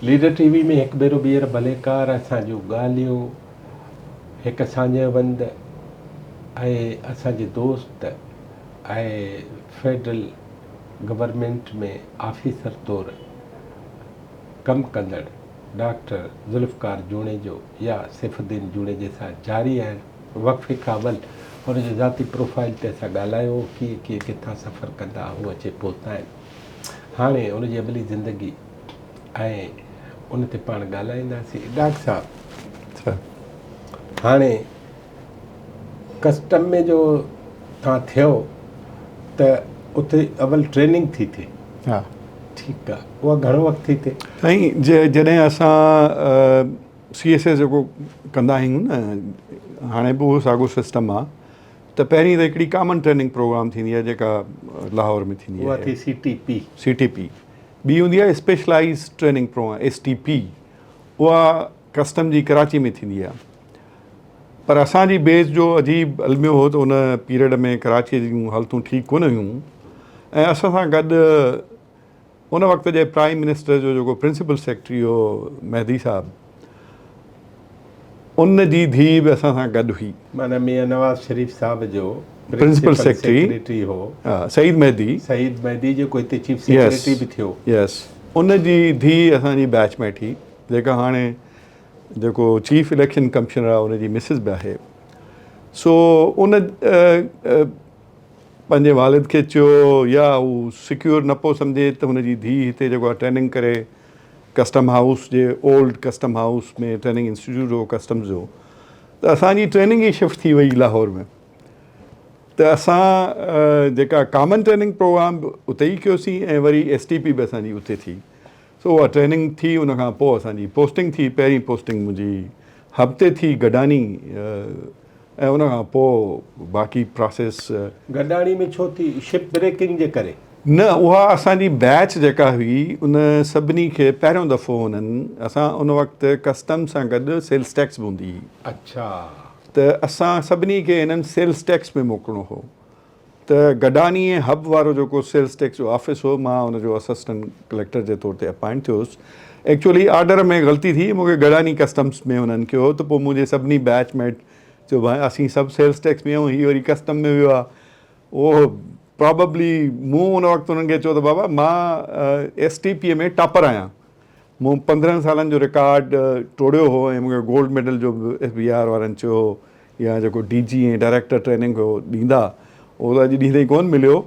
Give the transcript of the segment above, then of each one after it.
Leader ٽي V ۾ هڪ ڀيرو ٻيهر ڀليڪار اسان جون ڳالهيون هڪ ساڃهه وند ۽ اسان جي دوست ۽ فيڊرل گورنمينٽ ۾ آفيسر طور ڪم ڪندڙ ڊاڪٽر ذوالفقار جوڻيجو يا سيف الدين جوڻيجي سان جاري آهن. وقفي کان اول هن جي ذاتي پروفائيل تي اسان ڳالهايو هو ڪيئن ڪيئن ڪٿان سفر ڪندا هو اچي پهتا آهن. هاڻي ان جي عملي زندگي ۽ ان تي پاڻ ڳالهائينداسين. ڊاڪٽر صاحب هاڻي ڪسٽم ۾ جو تان ٿيو ته اتي اول ٽريننگ ٿي ٿئي. ها. ٺيڪ آ اها گهڻو وقت ٿي ٿئي؟ سائين جڏهن اسان سي ايس ايس جيڪو ڪندا آهيون نه هاڻي به اهو ساڳو سسٽم آ ته پهرين ته هڪڙي ڪامن ٽريننگ پروگرام ٿيندي آهي جيڪا لاهور ۾ ٿيندي آهي. اها ٿي سي ٽي پي. سي ٽي پي. ٻي هوندي آهي specialise training programme, S T P, اها ڪسٽم جي ڪراچي ۾ ٿيندي آهي. پر اسان جي بيس جو عجيب الميو هو ته ان پيريڊ ۾ ڪراچي جون حالتون ٺيڪ ڪونه هيون ۽ اسان سان گڏ ان وقت جي پرائيم منسٽر جو جيڪو پرنسپل سيڪريٽري هو مهدي صاحب ان جي ڌيء به اسان سان گڏ هئي. معنيٰ ميان نواز شريف صاحب جو پرنسپل سيڪريٽري هو سعيد مهدي، سعيد مهدي جيڪو هتي چيف سيڪريٽري به ٿيو. يس ان جي ڌيء اسان جي بيچ ميٽ هئي جيڪا هاڻي جيڪو چيف اليڪشن ڪمشنر آهي ان جي مسز به آهي. سو ان پنهنجي والد کي چيو يا هو سيڪيور نه پيو سمجهي ته هن جي ڌيء هتي جيڪو آهي ٽريننگ ڪري ڪسٽم هائوس جي old custom house ۾ training institute هو ڪسٽمز جو ته اسان جي ٽريننگ ئي شفٽ ٿي وئي لاهور ۾ ته اسان جيڪا ڪامن ٽريننگ پروگرام به اتي ئي ڪيوسين ۽ وري ايس ٽي پي به اسان جي اتي ٿي سو اها ٽريننگ ٿي ان کان پوء اسان جي پوسٽنگ ٿي پهرين پوسٽنگ منهنجي هب تي ٿي گڊاني ۽ ان کان پوء باقي پراسيس. گڊاڻي ۾ ڇو ٿي؟ شپ بريڪنگ جي ڪري؟ نه اها اسان جي بيچ جيڪا هئي ان سڀني کي پهريون دفعو انهن اسان ان وقت ڪسٽم سان گڏ سيلز ٽيڪس به هوندي هئي. اڇا. ته اسان سڀني کي انهن سيلز ٽيڪس ۾ موڪلڻو هو ته گڊاني ۽ حب وارو جيڪو سيلز ٽيڪس جو آفيس هو مان ان جو اسسٽنٽ ڪليڪٽر جي طور تي اپائنٽ ٿيو هوس. ايڪچوئلي آرڊر ۾ غلطي ٿي مون کي گڊاني ڪسٽمس ۾ انهن ڪيو هو ته پوء منهنجي سڀني بيچ ميٽ چيو ڀائي اسين سڀ سيلز ٽيڪس ۾ آهيون هي وري ڪسٽم ۾ ويو آهي. اهو پراببلي مون ان وقت انهن کي چيو ته بابا مان ايس ٽي پي ۾ ٽاپر آهيان مون 15 سالن جو رڪارڊ ٽوڙيو هو ۽ مون کي گولڊ ميڊل جو به ايف بي آر وارن چيو هو يا جيڪو ڊي جي ۽ ڊائريڪٽر ٽريننگ هو ڏيندا اهو ته اڄ ڏينهن تائين ڪونه مليو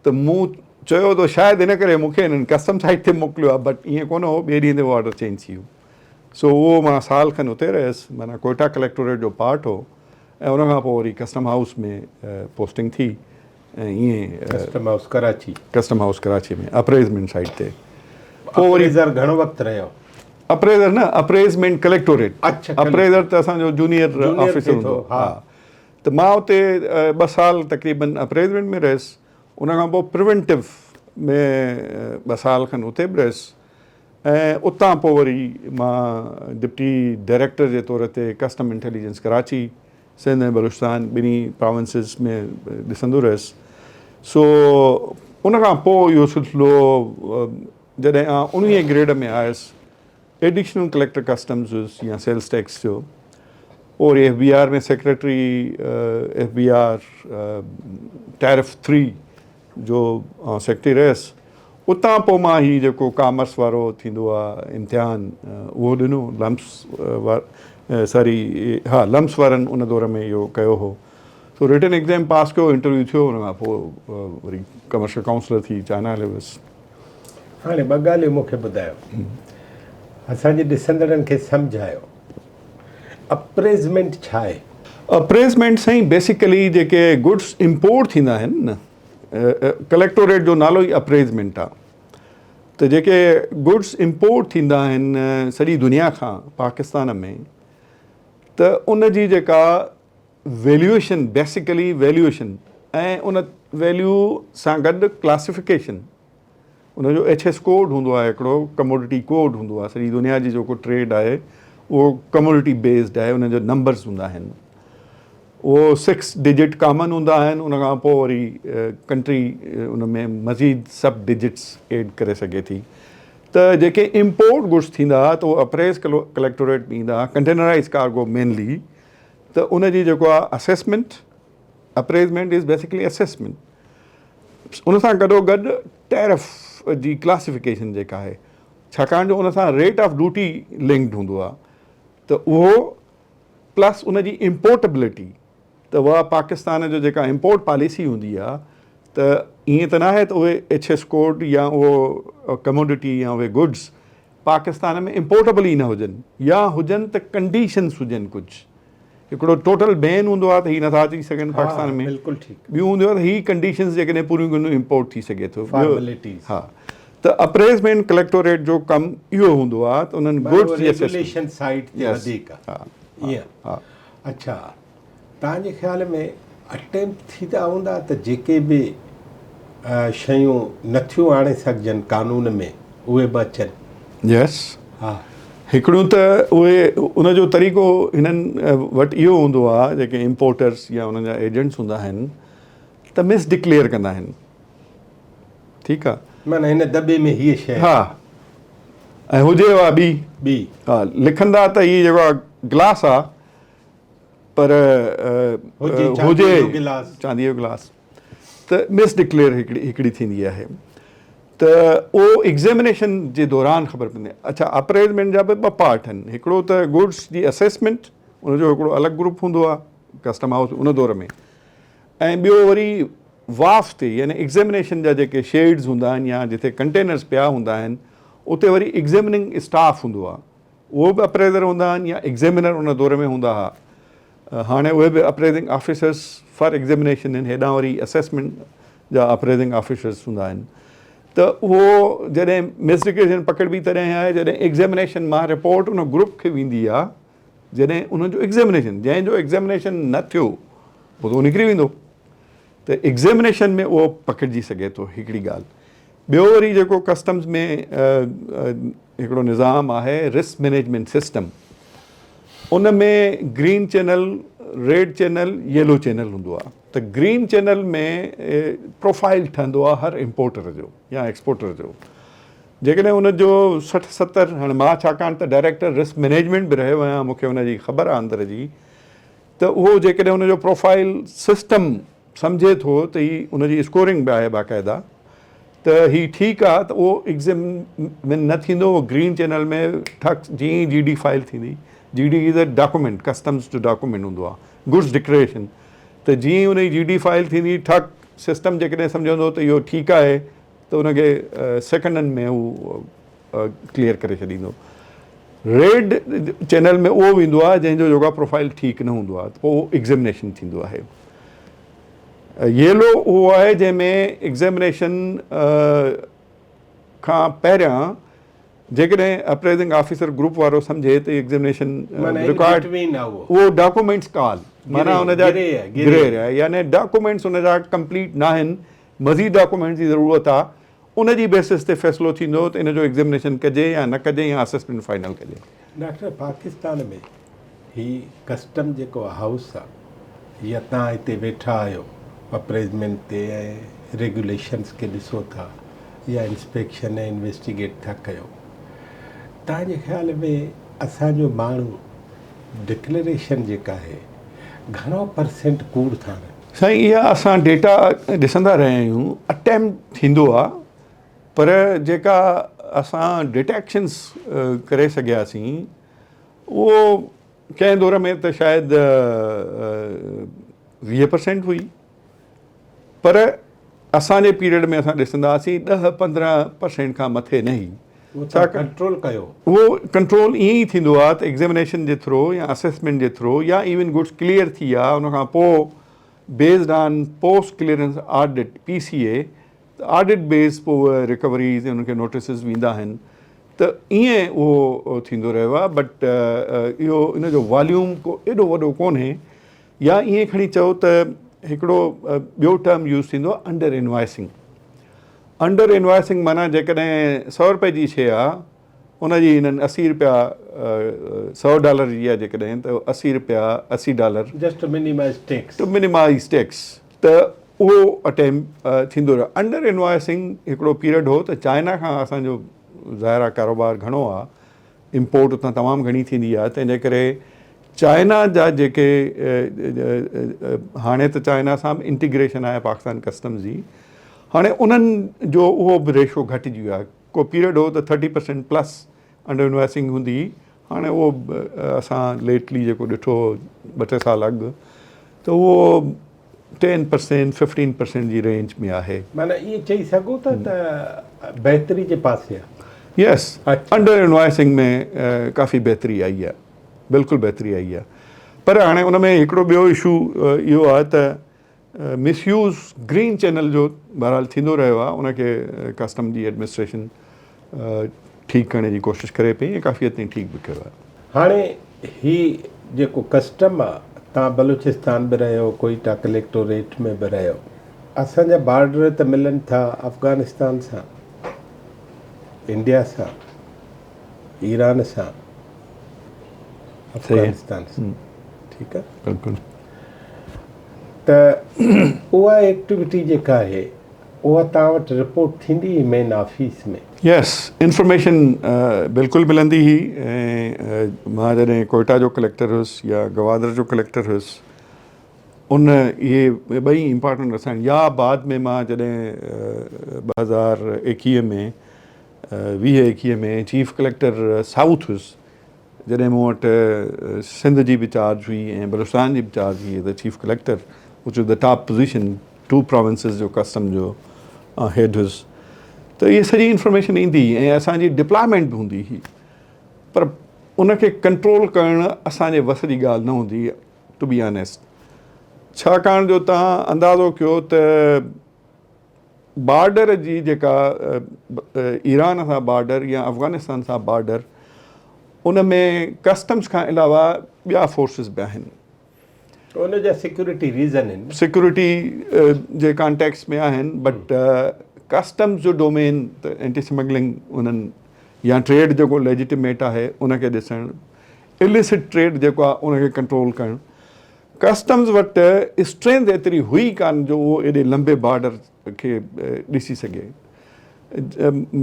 ته مون چيو ته شايد ان ڪري مون کي هنن ڪسٽم سائيڊ تي موڪليو آهي بٽ ائين ڪونه هو ٻئي ڏينهن تي اهو آرڊر چينج ٿي ويو سو اهو مان سال کن اتي رهيس معنيٰ ڪوئٽا ڪليڪٽوريٽ جو پارٽ هو ۽ ان کان پوء وري ڪسٽم هائوس ۾ پوسٽنگ ٿي ۽ ائين custom house Karachi. Custom house Karachi ۾ appraisement side تي پوء وري اپريزر گهڻو وقت رهيو؟ اپريزر نه اپريزمينٽ ڪليڪٽوريٽ. اڇا اپريزر ته اسان جو جونيئر آفيسر هوندو هو. ها ته مان اتي 2 سال تقريبن اپريزمينٽ ۾ رهيس ان کان پوء پريونٽو ۾ 2 سال کن اتي به رهيس ۽ اتان پوء وري مان ڊپٽي ڊائريڪٽر جي طور تي ڪسٽم انٽيليجنس ڪراچي سنڌ ۽ بلوچستان ٻنهي پراونسز ۾ ڏسندو رهيس سو ان کان پوء اهو سلسلو جڏهن آء 19 گريڊ ۾ آيس ايڊيشنل ڪليڪٽر ڪسٽمز هيس يا سيلز ٽيڪس جو پوء وري F B R ۾ secretary F B R tariff 3 جو آئون سيڪريٽري رهيس. اتان پوء مان هي جيڪو ڪامرس وارو ٿيندو آ امتحان اهو ڏنو لمس ساري ها لمس وارن ان دور ۾ اهو ڪيو هو سو رٽن ايگزام پاس ڪيو انٽرويو ٿيو ان کان پوء وري ڪمرشل ڪائونسلر ٿي چائنا هليو ويس. هاڻي ٻه ڳالهيون مون کي ٻڌايو اسان جي ڏسندڙن کي سمجهايو اپريزمينٽ ڇا آهي؟ اپريزمينٽ سائين بيسيڪلي جيڪي گڊس امپورٽ ٿيندا آهن نه ڪليڪٽوريٽ جو نالو ئي اپريزمينٽ آهي ته جيڪي گڊس امپورٽ ٿيندا آهن سڄي دنيا کان پاڪستان ۾ ته ان جي جيڪا ويليوئيشن بيسيڪلي ويليوئيشن ۽ ان ويليو سان گڏ ڪلاسيفڪيشن ان جو ايڇ ايس ڪوڊ هوندو آهي هڪڙو ڪموڊٽي ڪوڊ هوندو آهي سڄي دنيا جي جيڪو ٽريڊ آهي اهو ڪموڊٽي بيسڊ آهي ان جو نمبرز هوندا آهن اهو سڪس ڊجٽ ڪامن هوندا آهن ان کان پوء وري ڪنٽري ان ۾ مزيد سب ڊجٽس ايڊ ڪري سگهي ٿي. ته جيڪي امپورٽ گڊس ٿيندا ها ته اهي اپريز ڪليڪٽوريٽ ۾ ايندا ها ڪنٽينرائز ڪارگو مينلي ته ان جي جيڪو آهي اسيسمينٽ اپريزمينٽ از بيسڪلي اسيسمينٽ ان سان گڏو گڏ ٽيرف جي ڪلاسيفڪيشن جيڪا آهي ڇاڪاڻ جو ان سان ريٽ آف ڊيوٽي لنڪڊ هوندو آهي ته اهو پلس ان جي امپورٽبلٽي ته اها پاڪستان جو جيڪا امپورٽ پاليسي هوندي آهي ته ائين ته ناهي ته اهي ايڇ ايس ڪوڊ يا اهو ڪموڊٽي يا اهي گڊس پاڪستان ۾ امپورٽبل ئي نه هجن يا هجن ته ڪنڊيشنس هجن ڪجهه هڪڙو ٽوٽل بين هوندو آهي ته هي نٿا اچي سگهن پاڪستان ۾ بلڪل ٺيڪ ٻيو هوندو آهي ته هي ڪنڊيشنس جيڪڏهن پوريون ڪنديون امپورٽ ٿي سگهي ٿو فارملٽيز ها ته اپريزمينٽ ڪليڪٽوريٽ جو ڪم اهو هوندو آهي ته انهن گڊس جي ريگيوليشن سائيڊ تي وڌيڪ ائين ها اڇا توهان جي خيال ۾ اٽيمپٽ ٿيندا هوندا ته جيڪي به شيون نٿيون آڻي سگهجن قانون ۾ اهي به اچن؟ يس ها. هڪڙيون ته اهي ان جو طريقو هنن وٽ اهو هوندو آهي جيڪي امپورٽرس يا انهن جا ايجنٽس هوندا آهن ته مس ڊڪليئر ڪندا آهن ٺيڪ آهي. معنيٰ هن دٻي ۾ هيء شيء ها ۽ هجي اها ٻي. ٻي. ها لکندا ته هي جيڪو آهي گلاس آهي پر هجي چانديء جو گلاس ته مس ڊڪليئر هڪڙي هڪڙي ٿيندي آهي ته اهو ايگزيمنيشن جي دوران خبر پوندي آهي اڇا اپريزمينٽ جا به ٻه پارٽ آهن هڪڙو ته گڊس جي اسيسمينٽ ان جو هڪڙو الڳ گروپ هوندو آهي ڪسٽم هائوس ان دور ۾ ۽ ٻيو وري واف تي يعني ايگزيمنيشن جا جيڪي شيڊز هوندا آهن يا جتي ڪنٽينرز پيا هوندا آهن اتي وري ايگزيمننگ اسٽاف هوندو آهي اهو به اپريزر هوندا آهن يا ايگزيمنر ان دور ۾ هوندا ها هاڻي اهي به اپريزنگ آفيسرس فار ايگزيمنيشن آهن هيڏانهن وري اسيسمينٽ جا اپريزنگ آفيسرس هوندا آهن ته اهو جڏهن مسڊڪريشن پڪڙبي تڏهن آهي جڏهن ايگزيمنيشن مان رپورٽ ان گروپ کي ويندي آهي جڏهن انهن جو ايگزيمنيشن جنهن جو ايگزيمنيشن نه ٿيو پوء ته اهو نڪري ويندو ته ايگزيمنيشن ۾ اهو پڪڙجي سگهي ٿو هڪڙي ڳالهه ٻيو وري جيڪو ڪسٽمز ۾ هڪڙو نظام آهي رسڪ مئنيجمينٽ سسٽم ان ۾ green channel red channel yellow channel هوندو آهي ته گرين چينل ۾ پروفائل ٺهندو آهي هر امپورٽر جو يا ايڪسپورٽر جو جيڪڏهن ان جو 60 70 هاڻي مان ڇاڪاڻ ته ڊائريڪٽر رسڪ مئنيجمينٽ به رهيو آهيان مونکي ان جي خبر آهي اندر جي ته اهو جيڪڏهن ان جو پروفائل سسٽم سمجهي ٿو ته هي ان جي اسڪورنگ به آهي باقاعده ته هي ٺيڪ آهي ته اهو ايگزيمن نه ٿيندو اهو گرين چينل ۾ ٺڪ جيئن ئي جي ڊي فائل ٿيندي G D is a document customs جو ڊاڪومينٽ هوندو آهي گڊس ڊڪليريشن ته جيئن ئي ان جي جي ڊي فائل ٿيندي ٺڪ سسٽم جيڪڏهن سمجهندو ته اهو ٺيڪ آهي ته ان کي سيڪنڊن ۾ هو ڪليئر ڪري ڇڏيندو. ريڊ چينل ۾ اهو ويندو آهي جنهن جو يوگا پروفائل ٺيڪ نه هوندو آهي ته پوء اهو ايگزيمنيشن ٿيندو آهي. ييلو اهو آهي جنهن ۾ ايگزيمنيشن کان پهريان جيڪڏهن اپريزنگ آفيسر گروپ وارو سمجهي ته ايگزيمنيشن رڪوائرڊ اهو ڊاڪومينٽس ڪال معنيٰ ان جا گري ايريا يعني ڊاڪومينٽس ان جا ڪمپليٽ ناهن مزيد ڊاڪومينٽس جي ضرورت آهي ان جي بيسس تي فيصلو ٿيندو ته ان جو ايگزيمنيشن ڪجي يا نه ڪجي يا اسيسمينٽ فائنل ڪجي. ڊاڪٽر پاڪستان ۾ هي ڪسٽم جيڪو هائوس آ يا تان هتي ويٺا آهيو اپريزمينٽ تي ۽ ريگيوليشنس کي ڏسو ٿا يا انسپيڪشن ۽ انويسٽيگيٽ ٿا ڪيو تان جي خيال ۾ اسان جو ماڻهو ڊڪليريشن جيڪا آهي گهڻو پرسينٽ ڪوڙ ٿا هڻن؟ سائين اها اسان ڊيٽا ڏسندا رهيا آهيون اٽيمپٽ ٿيندو آ پر جيڪا اسان ڊٽيڪشنس ڪري سگهياسين اهو ڪنهن دور ۾ ته شايد 20% هئي پر اسان جي پيريڊ ۾ اسان ڏسندا هئاسين 10 15% کان مٿي نه هئي. ڪنٽرول ڪيو. اهو ڪنٽرول ائين ئي ٿيندو آهي ته ايگزيمنيشن جي ٿرو يا اسيسمينٽ جي ٿرو يا ايون گڊس ڪليئر ٿي ويا ان کان پوء based on post clearance audit, P C A, ته آڊٽ بيس پوء اهي رڪوريز ۽ انهن کي نوٽيسز ويندا آهن ته ائين اهو ٿيندو رهيو آهي بٽ اهو ان جو واليوم ڪو ايڏو وڏو ڪونهي يا ائين کڻي چئو ته هڪڙو ٻيو ٽرم يوز ٿيندو آهي انڊر انوائسنگ انڊر انوائسنگ معنيٰ جيڪڏهن سئو روپئي جي شيء آ ان جي هنن 80 روپيا سئو ڊالر جي آ جيڪڏهن ته 80 روپيا 80 dollar just to minimise tax to minimise tax ته اهو اٽيمپ ٿيندو رهيو انڊر انوائسنگ هڪڙو پيريڊ هو ته چائنا کان اسان جو ظاهر آهي ڪاروبار گهڻو آهي امپورٽ اتان تمام گهڻي ٿيندي آهي تنهن جي ڪري چائنا جا جيڪي هاڻي ته چائنا سان به انٽيگريشن آهي پاڪستان ڪسٽمز جي هاڻي انهن جو اهو به ريشو گهٽجي ويو آهي ڪو پيريڊ هو ته 30% پلس انڊر انوائسنگ هوندي هئي هاڻي اهو اسان ليٽلي جيڪو ڏٺو ٻه ٽي سال اڳ ته اهو ٽين پرسينٽ ففٽين پرسينٽ جي رينج ۾ آهي. معنيٰ ائين چئي سگهو ٿا ته بهتري جي پاسي آهي. يس انڊر انوائسنگ ۾ ڪافي بهتري آئي آهي بلڪل بهتري آئي آهي پر هاڻي ان ۾ هڪڙو ٻيو اشو اهو آهي ته مس يوز گرين چينل جو بهرحال ٿيندو رهيو آهي ان کي ڪسٽم جي ايڊمنسٽريشن ٺيڪ ڪرڻ جي ڪوشش ڪري پئي ۽ ڪافي حد تائين ٺيڪ به ڪيو آهي. هاڻي هي جيڪو ڪسٽم آ تان بلوچستان به رهيو ڪوئيٽا ڪليڪٽوريٽ ۾ به رهيو اسان جا بارڊر ته ملن ٿا افغانستان سان انڊيا سان ايران سان افغانستان سان ٺيڪ آ بلڪل ته اها ايڪٽيوٽي جيڪا آهي اها توهان وٽ رپورٽ ٿيندي هئي مين آفيس ۾؟ يس انفارميشن بلڪل ملندي هئي ۽ مان جڏهن ڪوئيٽا جو ڪليڪٽر هيس يا گوادر جو ڪليڪٽر هيس ان اهي ٻئي امپارٽنٽ اسان يا بعد ۾ مان جڏهن 2021 ۾ 20 21 ۾ چيف ڪليڪٽر سائوٿ هيس جڏهن مون وٽ سنڌ جي به چارج هئي ۽ بلوچستان جي به چارج هئي as a chief collector which is the top position two provinces جو ڪسٽم جو هيڊ هيس ته اهي سڄي انفارميشن ايندي هئي ۽ اسان جي ڊپلائمينٽ به هوندي هئي پر ان کي ڪنٽرول ڪرڻ اسان جي وس جي ڳالهه نه هوندي هئي ٽو بي آنيسٽ ڇاڪاڻ جو تهان اندازو ڪيو ته بارڊر جي جيڪا ايران سان بارڊر يا افغانستان سان بارڊر ان ۾ ڪسٽمز کان علاوه ٻيا فورسز به آهن. ان جا سيڪيورٽي ريزن آهن. سيڪيورٽي جي ڪانٽيڪس ۾ آهن بٽ ڪسٽمز جو ڊومين ته اينٽي سمگلنگ انهن يا ٽريڊ جيڪو ليجيٽيميٽ آهي ان کي ڏسڻ اليسٽ ٽريڊ جيڪو آهي ان کي ڪنٽرول ڪرڻ ڪسٽمز وٽ اسٽرينٿ ايتري هئي ڪانه جو اهو ايڏي لنبي بارڊر کي ڏسي سگهي.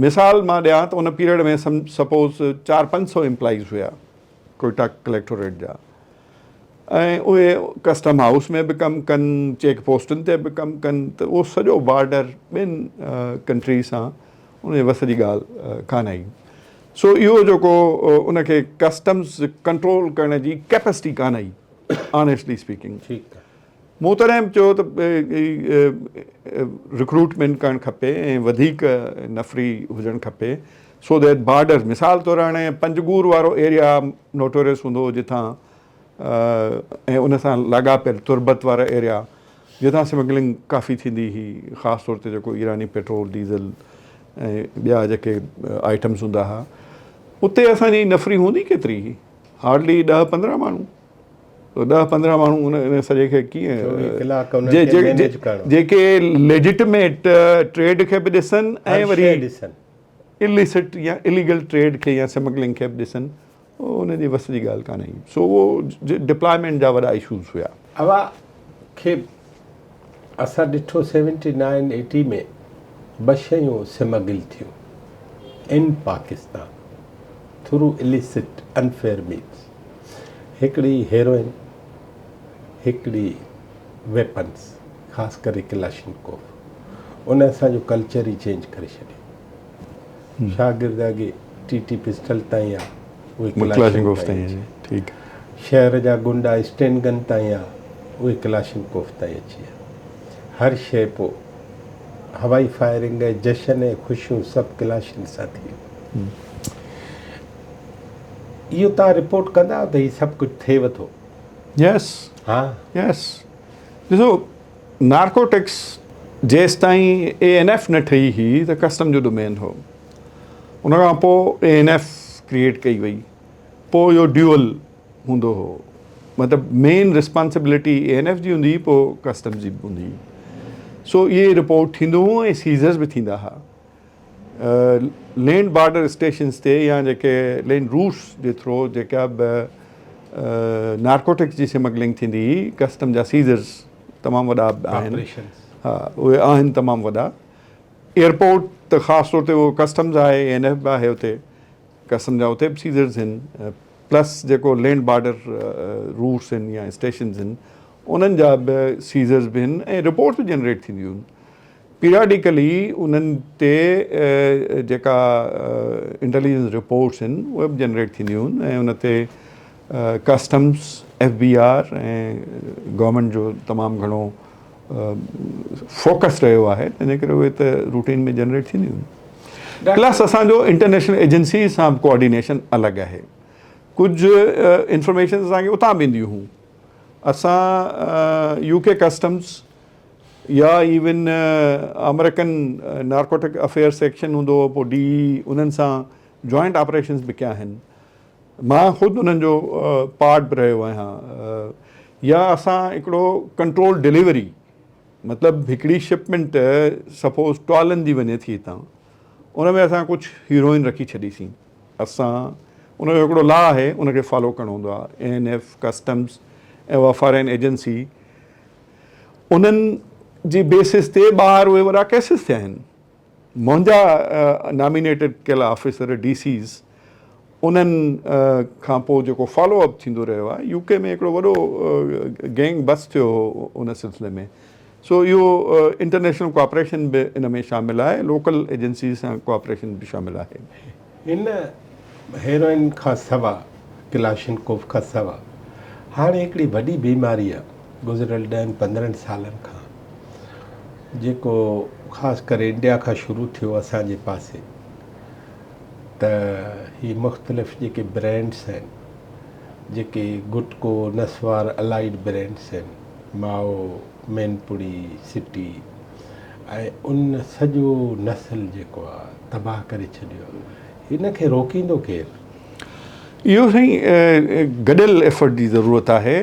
مثال مان ڏيان ته ان پيريڊ ۾ سپوز چار پنج سو امپلائيز هيا ڪوئيٽا ڪليڪٽوريٽ جا ۽ اهي ڪسٽم هائوس ۾ به ڪم ڪن چيڪ پوسٽن تي به ڪم ڪن ته اهو سڄو بارڊر ٻين ڪنٽري سان ان جي وس جي ڳالهه ڪانه آئي سو اهو جيڪو ان کي ڪسٽمز ڪنٽرول ڪرڻ جي ڪيپسٽي ڪانه آئي آنيسٽلي اسپيڪنگ ٺيڪ آ. مون تڏهن به چيو ته رڪروٽمينٽ ڪرڻ کپي ۽ وڌيڪ نفري هجڻ کپي سو that border مثال طور هاڻي پنجگور وارو ايريا نوٽوريس هوندو هو جتان ۽ ان سان لاڳاپيل تربت وارا ايريا جتان سمگلنگ ڪافي ٿيندي هئي خاص طور تي جيڪو ايراني پيٽرول ڊيزل ۽ ٻيا جيڪي آئٽمس هوندا هئا اتي اسانجي نفري هوندي ڪيتري هئي هارڊلي ڏهه پندرهن ماڻهو تو ڏهه پندرهن ماڻهو ان سڄي کي ڪيئن جيڪي ليجٽميٽ ٽريڊ کي به ڏسن ۽ وري اليسٽ يا اليگل ٽريڊ کي يا سمگلنگ کي به ڏسن ان جي وس جي ڳالهه ڪانه هئي سو اهو ڊپلائمينٽ جا وڏا اشوز هيا. اوهان کي اسان ڏٺو سيونٽي نائن ايٽي ۾ ٻه شيون سمگل ٿيون in Pakistan through illicit unfair means هڪڙي هيروئن هڪڙي ويپنس خاص ڪري ڪلاشنڪوف ان اسان جو ڪلچر ئي چينج ڪري ڇڏيو شاگرد اڳي ٽي ٽي پسٽل تائين آ اهي ڪلاشنڪوف تائين اچي ٺيڪ شهر جا گنڊا اسٽين گن تائين آ اهي ڪلاشنڪوف تائين اچي ويا هر شيء پو هوائي فائرنگ ۽ جشن ۽ خوشيون سڀ ڪلاشن سان ٿي ويون اهو تان رپورٽ ڪندا آهيو ته هي سڀ ڪجهه ٿئيو ٿو يس ها يس ڏسو نارڪوٽڪس جيستائين اي اين ايف نه ٺهي هئي ته ڪسٽم جو ڊومين هو ان کان پوء اي اين ايف ڪريئيٽ ڪئي وئي پوء اهو ڊيوئل هوندو هو مطلب main responsibility A N F جي هوندي هئي پوء ڪسٽمز جي به هوندي هئي سو اهي رپورٽ ٿيندو هو ۽ سيزرز به ٿيندا هئا لينڊ بارڊر اسٽيشنز تي يا جيڪي لينڊ روٽس جي ٿرو جيڪا به نارڪوٽڪس جي سمگلنگ ٿيندي هئي ڪسٽم جا سيزرز تمام وڏا آهن ها اهي آهن تمام وڏا. ايئرپورٽ ته خاص طور تي اهو ڪسٽمز آهي اي اين ايف به آهي اتي ڪسٽم جا اتي به سيزرز آهن پلس جيڪو لينڊ بارڊر روٽس آهن يا اسٽيشنز آهن انهن جا به سيزرز به آهن ۽ رپورٽس به جنريٽ ٿينديون آهن پيرياڊيڪلي انهن تي جيڪا انٽيليجنس رپورٽس آهن اهي به جنريٽ ٿينديون آهن ۽ ان تي customs F B R ۽ government جو تمام گهڻو فوڪس رهيو آهي تنهن ڪري اهي ته روٽين ۾ جنريٽ ٿينديون آهن پلس اسان جو انٽرنيشنل ايجنسي سان به ڪوآرڊينيشن الڳ آهي ڪجهه انفارميشن اسان کي اتان به اينديون هيون اسان يو ڪي ڪسٽمز يا ايون آمريڪن نارڪوٽڪ افيئر سيڪشن هوندو هو پوء ڊي اي انهن سان جوائنٽ آپريشنز به ڪيا آهن مان خود انهن جو پارٽ به رهيو آهيان يا اسان هڪڙو ڪنٽرول ڊليوري مطلب هڪڙي شپمينٽ سپوز ٽوالن جي وڃي ٿي هتان ان ۾ اسان ڪجهه هيروئن رکي ڇڏيسين اسان ان جو هڪڙو لا آهي ان کي فالو ڪرڻو هوندو آهي اي اين ايف ڪسٽمز ۽ اها فارين ايجنسي انهن جي بيسس تي ٻاهر اهي وڏا ڪيسز ٿيا آهن. منهنجا نامينيٽيڊ ڪيل آفيسر ڊي سيز انهن کان پوء جيڪو فالو اپ ٿيندو رهيو آهي يو ڪي ۾ هڪڙو وڏو گينگ بس ٿيو هو ان سلسلي ۾ سو اهو انٽرنيشنل ڪوآپريشن به ان ۾ شامل آهي لوڪل ايجنسيز سان ڪوآپريشن به شامل آهي. هن هيروئن کان سوا ڪلاشنڪوف کان سوا هاڻي هڪڙي وڏي بيماري آ گذريل ڏهن پندرهن سالن کان جيڪو خاص ڪري انڊيا کان شروع ٿيو اسان جي پاسي ته هي مختلف جيڪي برانڊس آهن جيڪي گٽڪو نسوار الائيڊ برانڊس آهن مائو مينپڙي سٽي ۽ ان سڄو نسل جيڪو آ تباهه ڪري ڇڏيو آ هن کي روڪيندو ڪير؟ اهو سائين گڏيل ايفرٽ جي ضرورت آهي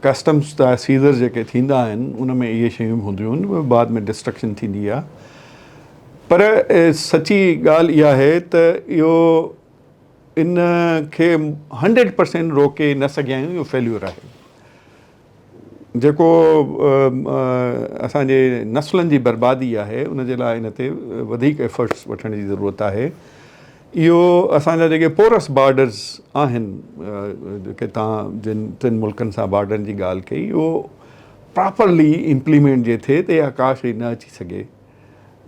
ڪسٽمز جا سيزر جيڪي ٿيندا آهن ان ۾ اهي شيون به هونديون آهن بعد ۾ ڊسٽرڪشن ٿيندي آهي پر سچي ڳالهه اها آهي ته اهو ان کي هنڊريڊ پرسينٽ روڪي نه سگهيا آهيون اهو فيليور آهي جيڪو اسان جي نسلن جي بربادي آهي ان جي لاء ان تي وڌيڪ ايفرٽس وٺڻ جي ضرورت آهي اهو اسان جا جيڪي پورس بارڊرز آهن جيڪي تان جن ٽن ملڪن سان بارڊرن جي ڳالهه ڪئي اهو پراپرلي امپليمينٽ جي ٿئي ته اها ڪا شي نه اچي سگهي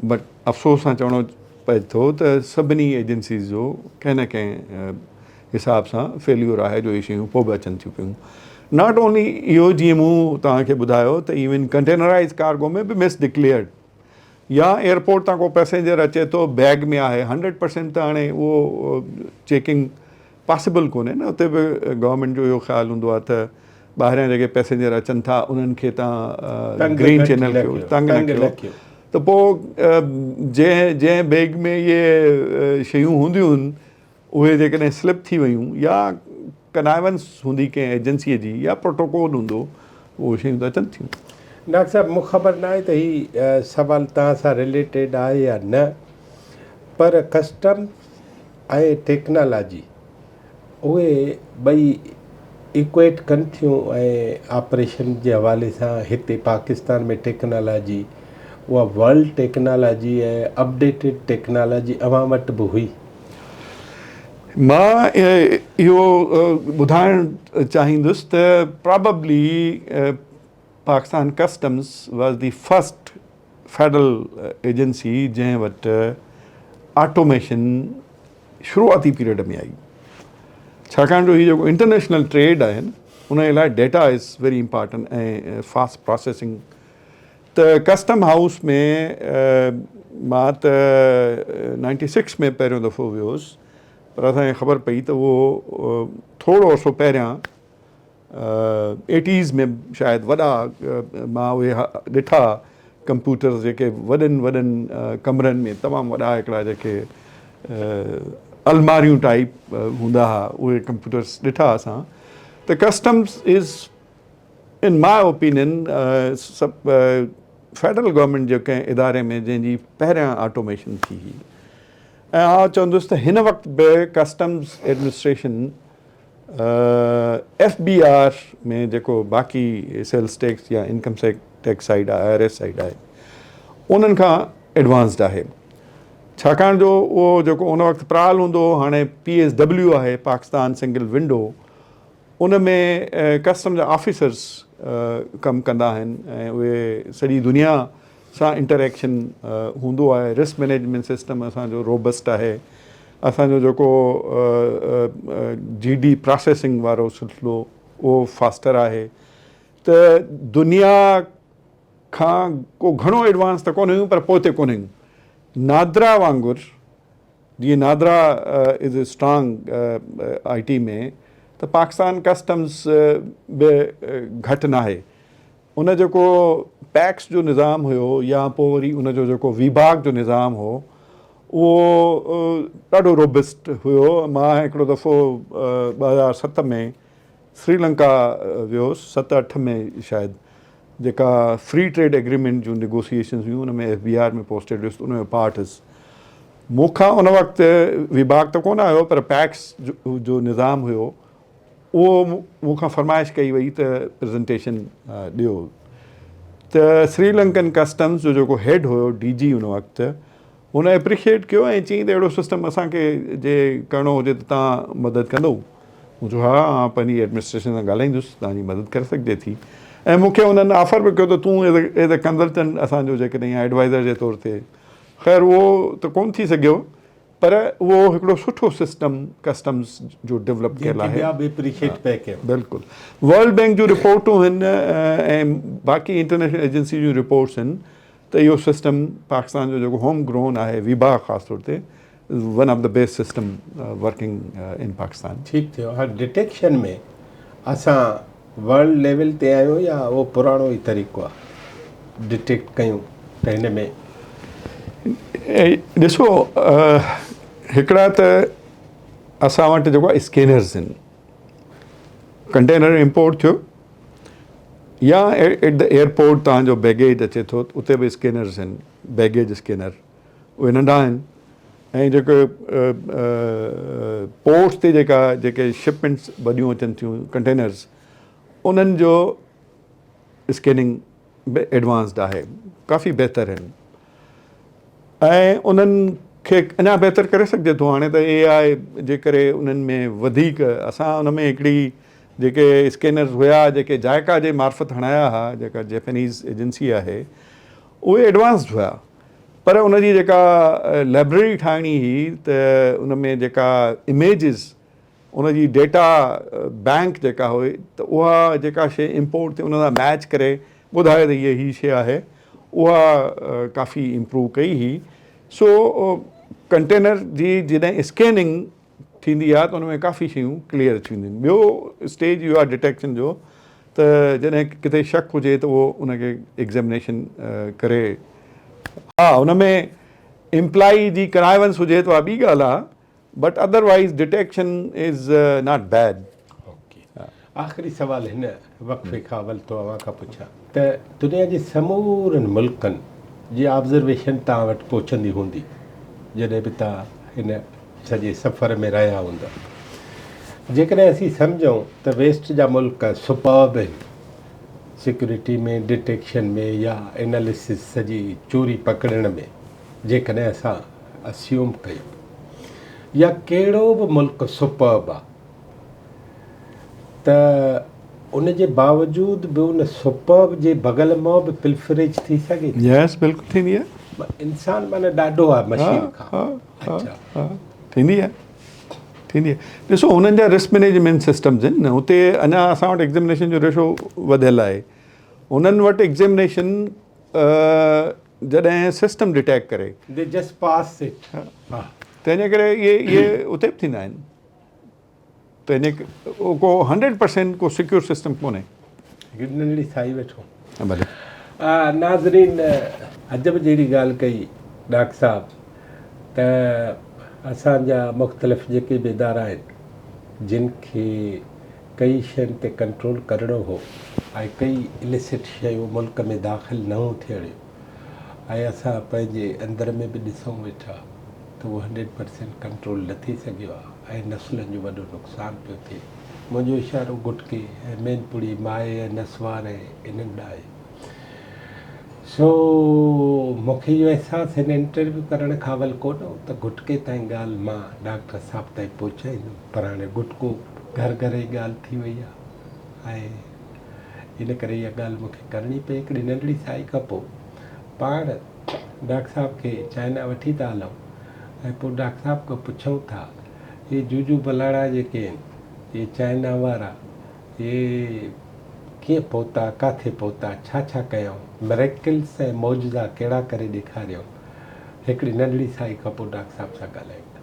بٽ افسوس سان چوڻو پئي ٿو ته سڀني ايجنسيز جو ڪنهن نه ڪنهن حساب سان فيليور آهي جو اهي شيون پوء به اچن ٿيون پيون not only اهو جيئن مون توهان کي ٻڌايو ته ايون ڪنٽينرائز ڪارگو ۾ به مس ڊڪليئرڊ يا ايئرپورٽ تان ڪو پئسينجر اچي ٿو بيگ ۾ آهي هنڊريڊ پرسينٽ ته هاڻي اهو چيڪنگ پاسيبل ڪونهي نه اتي به گورنمينٽ جو اهو خيال هوندو آهي ته ٻاهريان جيڪي پئسينجر اچن ٿا انهن کي تان گرين چينل ڪيو تنگ نه ڪيو ته پوء جنهن جنهن بيگ ۾ اهي شيون هونديون آهن اهي جيڪڏهن سلپ ٿي ويون يا ڪنائونس هوندي ڪنهن ايجنسي جي يا پروٽوڪول هوندو اهي شيون ته اچن ٿيون. ڊاڪٽر صاحب مون خبر ناهي ته هي سوال توهان سان رليٽيڊ آهي يا نه پر ڪسٽمز ۽ ٽيڪنالاجي اهي ٻئي ايڪويٽ ڪن ٿيون ۽ آپريشن جي حوالي سان هتي پاڪستان ۾ ٽيڪنالاجي اها ورلڊ ٽيڪنالاجي ۽ اپڊيٽيڊ ٽيڪنالاجي اوهان وٽ به هئي. مان اهو ٻڌائڻ چاهيندس ته probably Pakistan customs was the first federal agency جنهن وٽ آٽوميشن شروعاتي پيريڊ ۾ آئي ڇاڪاڻ جو هي جيڪو انٽرنيشنل ٽريڊ آهي ان جي لاء data is very important ۽ fast processing ته ڪسٽم هائوس ۾ مان ته نائنٽي سڪس ۾ پهريون دفعو ويو هوس پر اسان کي خبر پئي ته اهو ٿورو عرصو پهريان ايٽيز ۾ شايد وڏا مان اهي ڏٺا ڪمپيوٽرز جيڪي وڏن وڏن ڪمرن ۾ تمام وڏا هڪڙا جيڪي الماريون ٽائيپ هوندا هئا اهي ڪمپيوٽرز ڏٺا اسان ته customs is in my opinion sub federal government جي ڪنهن اداري ۾ جنهن جي پهريان آٽوميشن ٿي هئي ۽ آء چوندس ته هن وقت به customs administration F B R ۾ جيڪو باقي سيلز ٽيڪس يا انڪم ٽيڪس سائيڊ آهي I R S side آهي انهن کان ايڊوانسڊ آهي ڇاڪاڻ جو اهو جيڪو ان وقت پرال هوندو هو هاڻي پي ايس ڊبليو آهي پاڪستان سنگل ونڊو ان ۾ ڪسٽم جا آفيسرس ڪم ڪندا آهن ۽ اهي سڄي دنيا سان انٽريڪشن هوندو آهي رسڪ مينيجمينٽ سسٽم اسان جو روبسٽ آهي اسان جو جيڪو جي ڊي پراسيسنگ وارو سلسلو اهو فاسٽر آهي ته دنيا کان ڪو گهڻو ايڊوانس ته ڪونه آهيون پر پوئتي ڪونه آهيون نادرا وانگر جيئن NADRA is strong I T ۾ ته پاڪستان ڪسٽمز به گهٽ ناهي ان جيڪو پيڪس جو نظام هيو يا پوء وري ان جو جيڪو ويباگ جو نظام هو اهو ڏاڍو روبسٽ هيو مان هڪڙو دفعو 2007 ۾ سري لنڪا ويو هوس ست اٺ ۾ شايد جيڪا فري ٽريڊ ايگريمينٽ جون نيگوسيئيشنز هيون ان ۾ ايف بي آر ۾ پوسٽيڊ هيس ان جو پارٽ هيس مون کان ان وقت وڀاڳ ته ڪونه آيو پر پيڪس جو نظام هيو اهو مون کان فرمائش ڪئي وئي ته پريزنٽيشن ڏيو ته سري لنڪن ڪسٽمز جو جيڪو هيڊ هيو ڊي جي ان وقت هن اپريشيئيٽ ڪيو ۽ چيائين ته اهڙو سسٽم اسان کي جي ڪرڻو هجي ته توهان مدد ڪندو؟ مون چيو ها آئون پنهنجي ايڊمنسٽريشن سان ڳالهائيندس توهان جي مدد ڪري سگهجي ٿي ۽ مون کي انهن آفر به ڪيو ته تون ايز اي ڪنسلٽنٽ اسان جو جيڪڏهن يا ايڊوائزر جي طور تي خير اهو ته ڪونه ٿي سگهيو پر اهو هڪڙو سٺو سسٽم ڪسٽمز جو ڊولپ ڪيل آهي. جنهن کي ٻيا به اپريشيئيٽ پئي ڪيو. بلڪل ورلڊ بينڪ جون رپورٽون هن ۽ باقي انٽرنيشنل ايجنسي جون رپورٽس هن ته اهو سسٽم پاڪستان جو جيڪو هوم گرون آهي ويبا خاص طور تي one of the best system working in Pakistan. ٺيڪ ٿيو هاڻ ڊٽيڪشن ۾ اسان ورلڊ ليول تي آهيون يا اهو پراڻو ئي طريقو آهي ڊٽيڪٽ ڪيون ته هن ۾. ڏسو هڪڙا ته اسان وٽ جيڪو آهي اسڪينرز آهن ڪنٽينر امپورٽ ٿيو يا ايٽ the airport توهان جو بيگيج اچي ٿو اتي به اسڪينرز آهن بيگيج اسڪينر اهي ننڍا آهن ۽ جيڪي پورٽس تي جيڪا جيڪي شپمينٽس وڏيون اچن ٿيون ڪنٽينرز انهن جو اسڪيننگ به ايڊوانسڊ آهي ڪافي بهتر آهن ۽ انهن کي اڃا بهتر ڪري سگهجي ٿو هاڻي ته اي آء جي ڪري انهن ۾ وڌيڪ اسان ان ۾ هڪڙي جيڪي اسڪينرز هيا جيڪي جائڪا جي معرفت هڻايا ها جيڪا جيپنيز ايجنسي آهي اهي ايڊوانسڊ هيا پر ان جي جيڪا لائبريري ٺاهڻي هئي ته ان ۾ جيڪا اميجز ان جي ڊيٽا بينڪ جيڪا هئي ته اها جيڪا شي امپورٽ ٿي ان سان ميچ ڪري ٻڌائي ته هيء هي شي آهي اها ڪافي امپروو ڪئي هئي سو ڪنٽينر جي جڏهن اسڪيننگ ٿيندي آهي ته ان ۾ ڪافي شيون ڪليئر اچي وينديون آهن. ٻيو اسٽيج اهو آهي ڊٽيڪشن جو ته جڏهن ڪٿي شڪ هجي ته اهو ان کي ايگزيمنيشن ڪري. ها ان ۾ امپلائي جي ڪنائيونس هجي ته اها ٻي ڳالهه آهي but otherwise detection is not bad. Okay آخري سوال هن وقفي کان اول ٿو اوهان کان پڇان ته دنيا جي سمورن ملڪن جي آبزرويشن توهان وٽ پهچندي هوندي جڏهن به توهان هن سڄي سفر ۾ رهيا هوندا. جيڪڏهن اسين سمجهون ته ويسٽ جا ملڪ سپرب آهن سيڪيورٽي ۾ ڊٽيڪشن ۾ يا اناليسس سڄي چوري پڪڙڻ ۾ جيڪڏهن اسان اسيوم ڪيون يا ڪهڙو به ملڪ سپرب آهي ته ان جي باوجود به ان سپرب جي بغل مان به پلفريج ٿي سگهي ٿي. يس بلڪل ٿيندي آهي. انسان معنيٰ ڏاڍو آهي مشين کان. اڇا ٿيندي آهي ٿيندي آهي ڏسو هنن جا رسڪ مينيجمينٽ سسٽمز آهن نه اتي اڃا اسان وٽ ايگزامينيشن جو ريشو وڌيل آهي هنن وٽ ايگزامينيشن جڏهن سسٽم ڊٽيڪٽ ڪري the just pass it ها تنهن جي ڪري اهي اهي اتي به ٿيندا آهن تنهن جي ڪو هنڊريڊ پرسينٽ ڪو سيڪيور سسٽم ڪونهي. هڪڙي ننڍڙي ساهي وٺو. ڀلي. ناظرين عجب جهڙي ڳالهه ڪئي ڊاڪٽر صاحب ته اسان جا مختلف جيڪي به ادارا آهن جن کي ڪئي شين تي ڪنٽرول ڪرڻو هو ۽ ڪئي اليسٽ شيون ملڪ ۾ داخل نه هون ٿيڻيون ۽ اسان پنهنجي اندر ۾ به ڏسون ويٺا ته اهو هنڊريڊ پرسينٽ ڪنٽرول نه ٿي سگهيو آهي ۽ نسلن جو وڏو نقصان پيو ٿئي. منهنجو اشارو گٽڪي ۽ مين پڙي، مائي ۽ نسوار ۽ انهن ڏانهن آهي. سو مون کي اهو احساس هن انٽرويو ڪرڻ کان اول ڪونه هو ته گٽڪي تائين ڳالهه مان ڊاڪٽر صاحب تائين پهچائيندم پر هاڻي گٽڪو گهر گهر جي ڳالهه ٿي وئي آهي ۽ ان ڪري اها ڳالهه مون کي ڪرڻي پئي. هڪڙي ننڍڙي سائي کان پوء پاڻ ڊاڪٽر صاحب کي چائنا وٺي ٿا هلون ۽ پوء ڊاڪٽر صاحب کان پڇون ٿا اهي جوجو بلاڙا جيڪي آهن اهي چائنا وارا اهي ڪيئن پهتا، ڪاٿي پهتا، ڇا ڇا ڪيائون، مريڪلس ۽ معجزا ڪهڙا ڪري ڏيکاريائون. هڪڙي ننڍڙي سائي کان پوء ڊاڪٽر صاحب سان ڳالهايون ٿا.